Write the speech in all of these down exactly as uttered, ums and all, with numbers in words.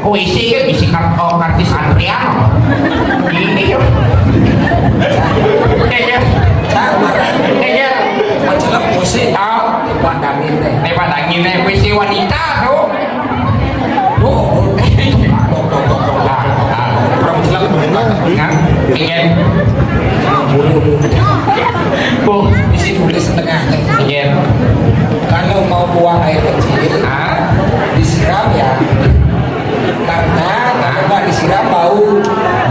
Puisi kan bisi kar-, oh, artis Andrean. Ini yo. Iya, iya. Iya, iya. Mencelep musik. Ah. Pandangin deh. Nih pandangin deh, puisi wanita tuh. Tuh. Ah, ah. Orang mencelep. Ingat, ingat. Bulu. Bu, bisi tulis setengah. Ingat. Kalau mau buang air kecil, ah, disiram ya. Karena kalau nggak disiram bau.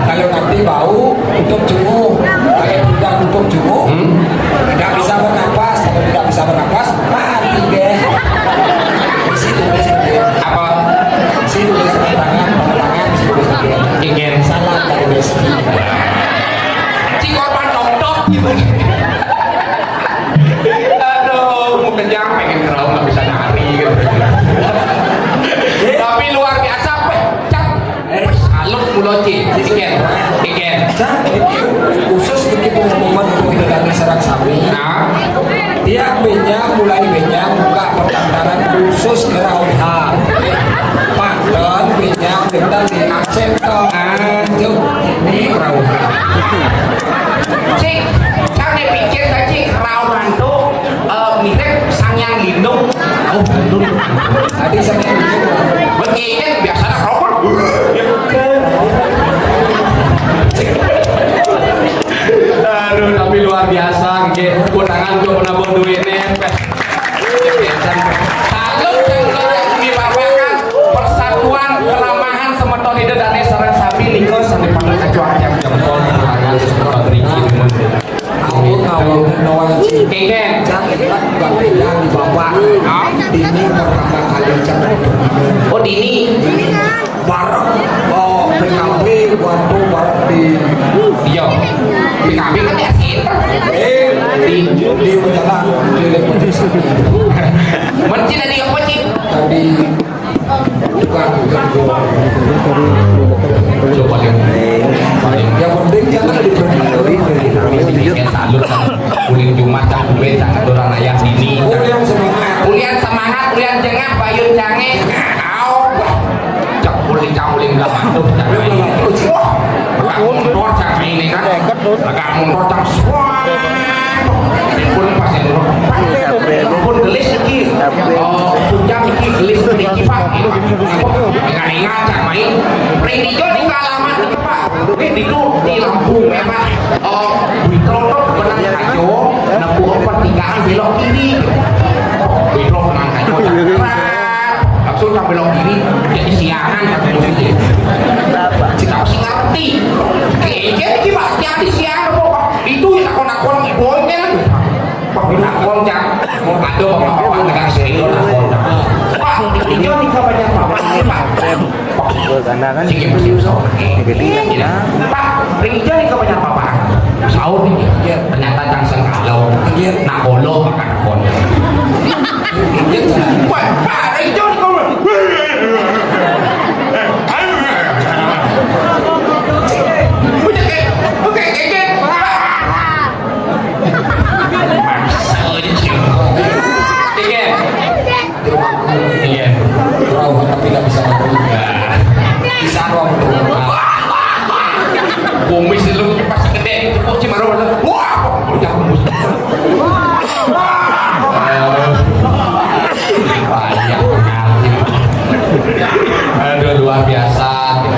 Kalau nanti bau, tutup cunguh. Kalau tidak tutup cunguh, hmm, tidak bisa bernapas. Kalau tidak bisa bernapas, mati deh. Di situ, di situ. Apa? Di situ, di situ, tangan, tangan, di situ, di situ. Ingin. Salam dari Besti. Si korban tok-tok gitu. Aduh, mau kenyang pengen ngeraung nggak bisa nari gitu. Tapi luar biasa, pecah. Salut mulo, Ci. Iken, iken. Cak, ini khusus bikin pengumuman untuk kita dari Sarang Sami. Nah. Tiap benyang, mulai benyang buka pendaftaran khusus ke Rauha. Panten benyang kita di aksen ke. Ah. Yuk, ini Rauha. Cik, cak dipikir tadi Rauha tuh, eh, mirip Sang Yang Lindung. Oh, betul. Tadi Sang Yang Lindung. Begini biasanya rokok. Aduh, tapi luar biasa, nggih. Tepuk tangan untuk penabur duitnya. Salut, salut, dibawakan persatuan kelamahan semeton ida dane sareng sami nika sami pada kecuali yang jempol, semeton riki. Aku tahu, Noah Cik. Kengken. Cak, ini kan juga beda di Bapak. Hah? Ini pertama kali Cak. Oh, Dini. Bareng, oh, P K B, waktu bareng di. Iya. P K B kan di Asin. Eh, di, di Pejalan, di Lembang. Mencil tadi apa, Cik? Tadi tukang kerja. Coba yang paling. Yang penting jangan ada berhenti. Yang salut, uling Jumat, cak duit, cak aturan ayah sini. Ulian semangat. Ulian semangat, ulian jengah, bayun jange. Au, cak uling, cak uling, gak masuk, cak main. Wah, agak mundur, cak main ini kan. Agak mundur, cak suar. Pun pas yang mundur. Pun gelis lagi. Oh, puncak lagi, gelis lagi, Pak. Ingat-ingat, cak main. Ring hijau di alamat. Pak, ini itu di lampu merah. Oh, Witro tuh benar kacau, nempuh pertigaan belok kiri. Witro benar kacau, cakrat. Langsung sampai belok kiri, jadi siangan kata polisi. Kita mesti ngerti. Kayaknya kita hati-hati siangan apa, Pak? Itu yang nakon-nakon ibu kan. Pak, nakon, Cak. Ada bapak-bapak negara senior nakon, Cak. Pak, ini kan banyak bapak, ini, Pak. Pak, ringgit nih kau banyak apa? Sahur nih. Iya. Ternyata cang sengkalo. Iya. Nak kolo makan kolo. Iya, Cak. Wah, Pak, ringgit nih kau. Udah kayak, udah kayak, kayak, Pak. Maksa aja, Cik. Iya. Iya. Perahu tapi nggak bisa lari. Nah. Bisa doang tuh. Nah. Kumis lu pas gede itu kok cuma wah, udah kumis. Aduh. Banyak sekali. Aduh, luar biasa.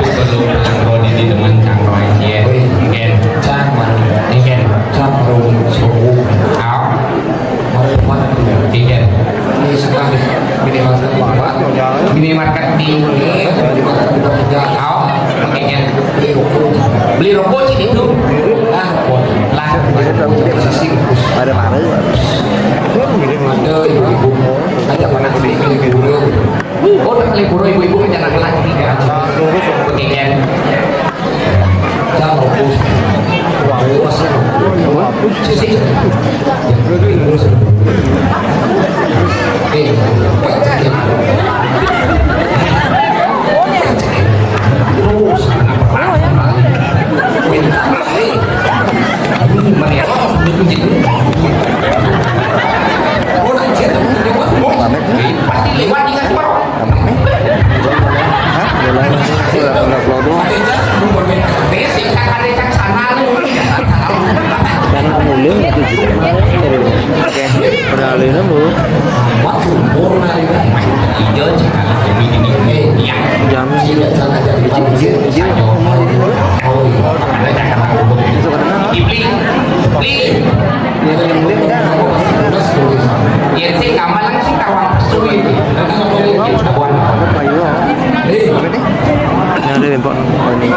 Itu belum nangko di teman cangkoi. Iya. Mungkin. Cang, mana? Mungkin. Cang, mana? Suku. Au. Mari depan nanti. Iya. Ini sekarang minimarket di Bapak. Minimarket di. Iya, minimarket di Bapak. Au, makanya. Beli rokok. Beli rokok sih itu. Lah, rokok. Lah. Ada mana? Ada ibu-ibu. Ada mana sih ibu-ibu? Oh, udah kali pura ibu-ibu rencana lagi ya. Pengen. Jangan fokus. Fokus. Sisi. Terus. Eh, terus. Minta lagi. Ini meriah. Oh, nanti ada teman lewat. Oh, pasti lewat, ingat, Pak. Hah? Jalan. Padahal ini, Bu. Jam. Itu kadang. Beli. Beli. Yen sing gampang sing kawang suwi. Yen sabuan. Apa iya? Apa nih? Yang ada lempok. Ini.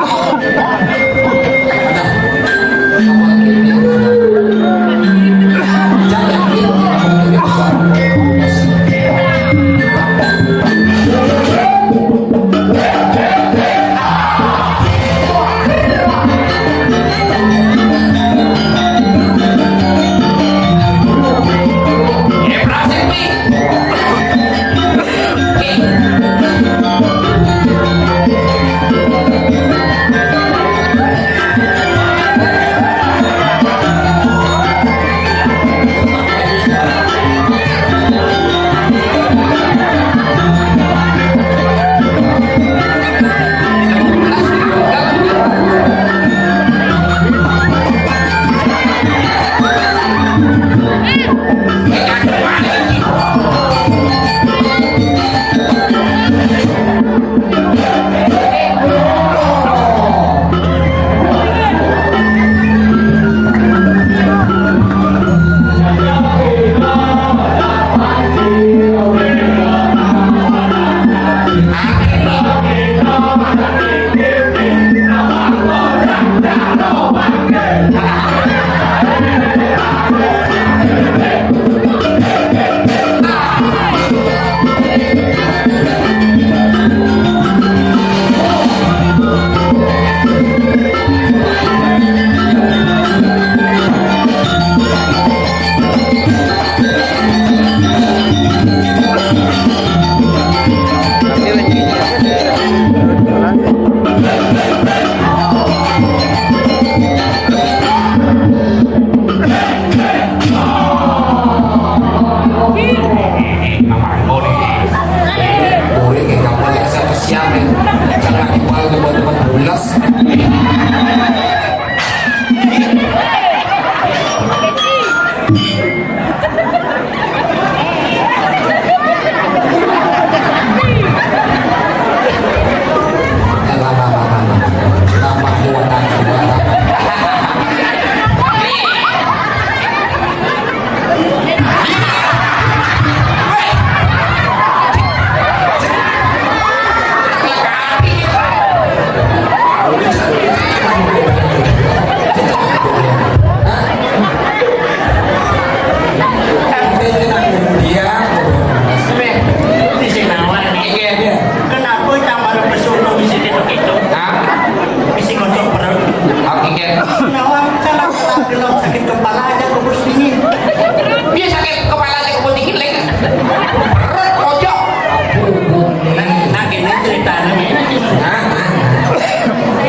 Murid yang gampang ya, siapa siapa ya? Jangan dipal teman-teman bulas. Kenapa tambah pesu tu mesti begitu? Hah? Mesti ngocok perut. Oke, Ken. Nawang, salah-salah gelap sakit kepala aja kebus dingin. Dia sakit kepala aja kebus dingin, Lek. Perut ojok. Nah, nah, ini ceritanya nih. Hah?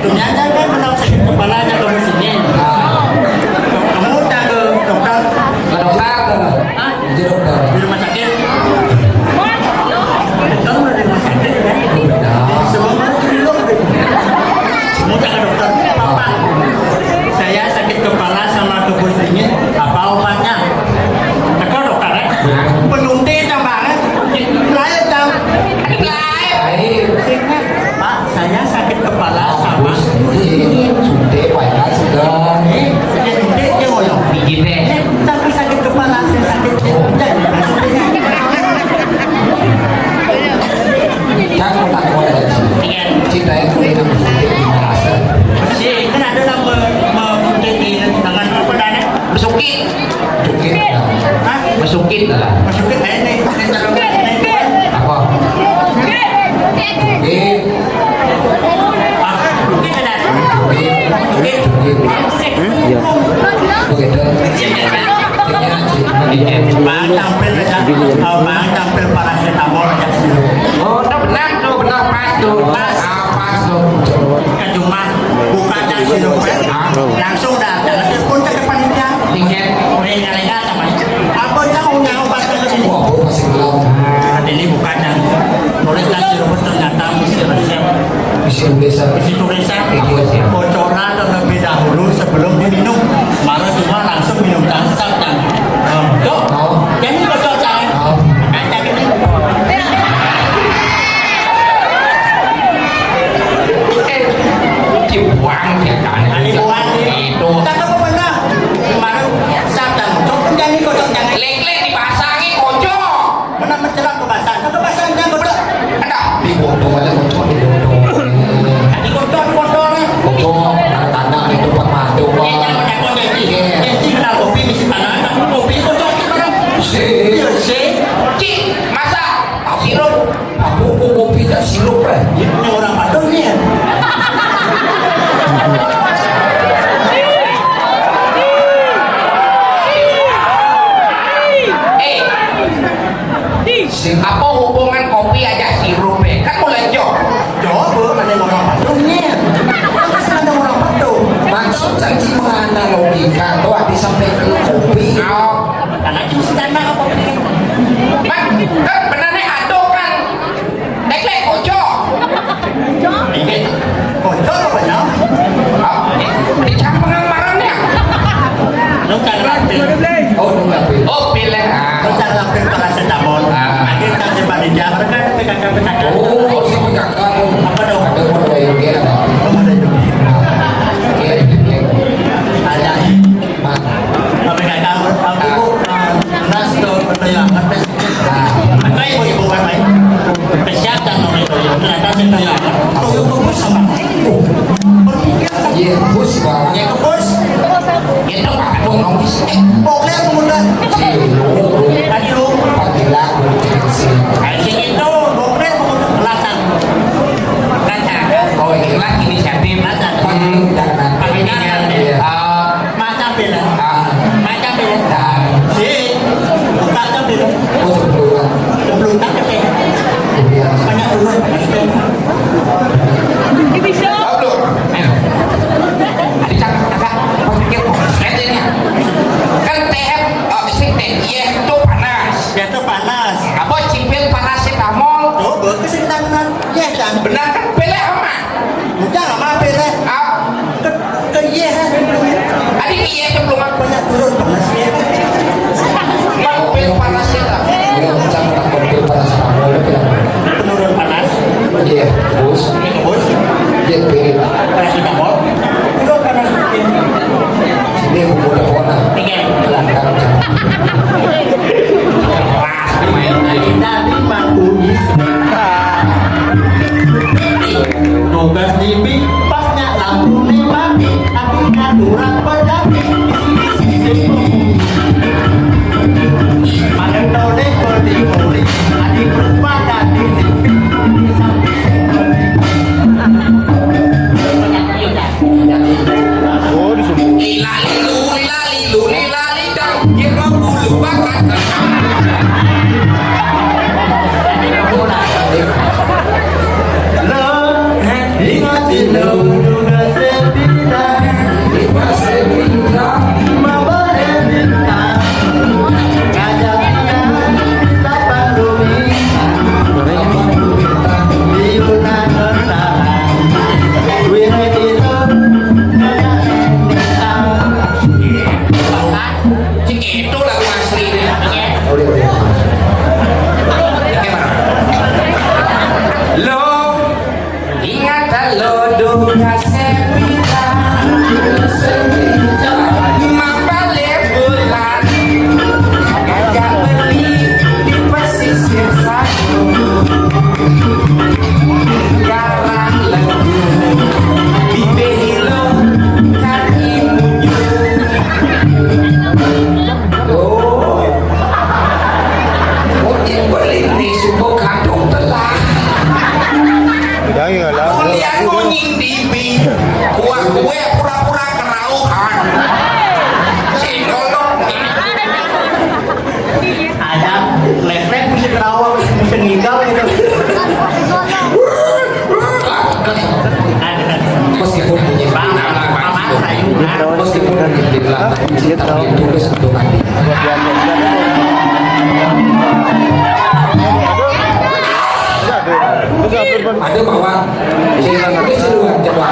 Dunia kan kenal sakit kepala aja kebus dingin. Kamu tak ke dokter? Ke dokter. Hah? Iya, dokter. Di rumah sakit. Dokter udah di rumah sakit, ya? Iya. Semua mau di rumah. Semua ke dokter. Papa, saya sakit kepala sama kebus dingin. Apa obatnya? Kata dokter, ya? Penunti tambah, ya? Lain, tam. Lain. Pak, saya sakit kepala sama. Suntik, Pak, ya, sudah. Eh, dia suntik, dia ngoyong. Pijit, eh. Eh, tapi sakit kepala, saya sakit. Jangan, maksudnya. Iya. Cinta itu, itu bersuntik di mana? Si, kan ada nama, nama suntik di tangan apa, Dana? Bersukit. Sukit. Hah? Mesukit lah. Mesukit, eh, nih, nih, nih, nih, nih. Apa? Sukit. Ah, sukit ada. Sukit. Sukit. Sukit. Iya. Begitu. Iya, iya, iya. Bang, tampil aja. Oh, Bang, tampil paracetamol aja. Oh, itu benar tuh, benar pas tuh. Pas. Ah, pas tuh. Ke rumah, buka tas sirup, eh. Langsung datang, telepon ke depan dia. Tiket. Udah nggak legal. Apa tahu nyawa pasal ini? Wah, aku masih belum. Ini bukannya. Oleh kasih rumput ternyata mesti resep. Mesti tulisan. Mesti tulisan. Iya, iya. Bocoran terlebih dahulu sebelum diminum. Marah cuma langsung minum dasar kan. Dok, oh. Ya Lek-lek dibasangi, kocok. Mana mencelang ke basang? Ke basang jangan kocok. Ada. Di kocok aja, kocok di kocok. Di kocok, di kocok nih. Kocok, anak-anak itu Pak Madu, Pak. Iya, jangan banyak kocok, Ci. Iya. Ci kenal kopi, mesti tanah, kopi kocok, Ci, mana? Iya, Ci. Ci, masa sirup? Aku kok kopi tak sirup, eh? Ya, ini orang Padang nih ya. Eh, apa hubungan kopi aja sirup, eh? Kan mulai jok. Jok, Bu, ada orang Padang nih. Kan pasti ada orang Padang. Maksud saya sih menganalogika tuh, habis sampai ke kopi. Oh. Karena itu mesti tanda apa? Mat, kan benernya ado kan. Lek-lek, kocok. Iya. Kocok apa, Nyok? Ah, eh, dicak pengang marahnya. Lu kan rapi. Oh, lu rapi. Oh, pilih, ah. Lu cara rapi parasetamol. Ah. Lagi cari panitia, mereka ada P K K, P K K. Oh, si P K K tuh. Apa dong? Ada mau ada yang dia, ada. Oh, ada yang dia. Iya, iya, iya. Ada. Mana? Tapi kata aku, aku, ah, nas tuh, betul ya, ngetes. Nah, apa ibu-ibu kan, Pak? Kesehatan orang itu, ya. Ternyata saya tanya, "Oh, ibu bos sama?" Iya, bos, Pak. Ya, ke bos. Itu, Pak, tolong di sini. Pokoknya aku udah. Iya, lu, lu. Tadi lu. Pagi lah, lu, sih. Ayo, sini tuh, pokoknya aku udah kelatan. Kelatan. Oh, ini lagi inisiatif. Kelatan. Hmm, jangan. Pakai tangan, ya. Iya. Ah, Macam beda. Ah. Macam beda. Ah. Si, macam beda. Oh, sebelum. Sebelum tak kecil. Iya. Banyak dulu. Ini bisa. Belum. Ayo. Tadi cakap, cakap. Kau pikir, oh, saya ini. Kan T F, oh, si T F itu panas. Ya, itu panas. Apa cipil parasetamol? Tuh, bagus ini tangan. Ya, jangan. Benar kan? Pilih aman. Udah, nggak mampir, eh. Ah. Ke, ke iya, eh. Adik iya, sebelum aku banyak turun panas, ya. Bang, pil panas ya, Kak? Iya, ucap orang pil panas, Kak. Boleh bilang. Penurun panas. Iya, bos. Iya, bos. Iya, pil. Parasetamol. Turun panas, ya. Sini, aku udah pernah. Iya. Melangkah. Keras, main lagi. Dari Batu Is. Tugas di Big Pasnya lampu nih mati, tapi aturan pedati. Pada tau deh, kalau di poli, adik berubah dan di sampai. Oh, di sini. Lila lilu, lila lilu, lila lidang. Dia mau bulu bakat. Lo, ingat lo juga sepindah. Lima sepindah. Mabare bintang. Ngajak dia di tapan rumah. Di Yunan. Cik, itu lagu asli nih. Udah, udah. Oke, Bang. Lo ingat lo dong kasepita, kasepita, mapale bulan, ngajak beli di pesisir satu. Garang legu, bibir lo, kaki munyu. Oh. Oh, dia beli ni suku kandung telah. Jangan lah. Kuliah ngonying dibi. Kuah kue pura-pura kerauhan. Singkong. Ada letrek mesti kerawang, mesti ngigau gitu. Meskipun bunyi bintang, meskipun bunyi bintang, tapi cinta itu tulus untuk hati. Ada bawa. Ini seruan coba.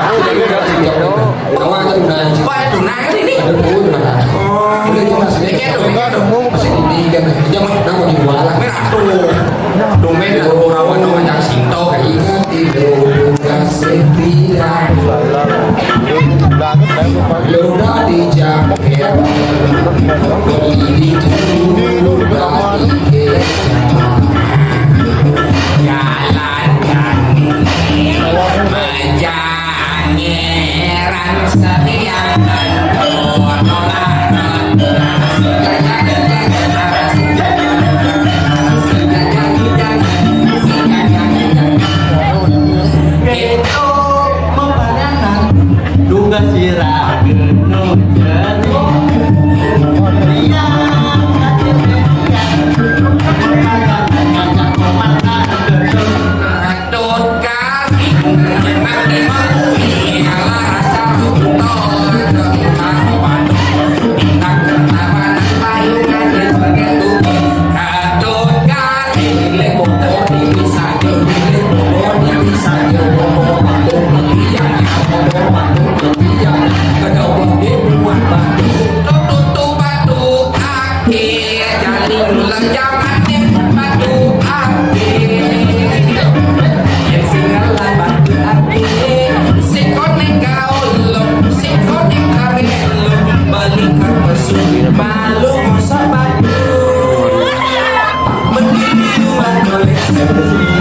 Bawa ada tunai. Wah, ada tunai ini. Ada tunai. Oh. Udah itu masih. Ini tuh, ini tuh. Masih ini kan. Jangan, kenapa dibuat? Merah tuh. Domen, orang-orang yang cinta kayak ini. Tidak, tidak setia. Banget. Luna di jangkir, beli di juru, beli di kecap. Jalan kaki, meja angeran, serian kentut, nolak, nolak. Itu membayangan, duga sira geno jero. Iya, kacil. Tut kasih, memang dimaklumi, ala rasa rubuto, karo padu, bintang pertama, nang payungan, sebagai tuki. Tut kasih, milik motor, di bisa, milik motor, di bisa, motor, padu, yang, motor, padu, yang, kada uang, dibuat batu. Tut, tut, tut, batu, ake, jali, ulang, jangan, deh, batu, ake. Yen sing ngelah batu ati, sing konek kaulung, sing konek karelung, balikan pesu, malu mosok batu. Mending luar golek sepi,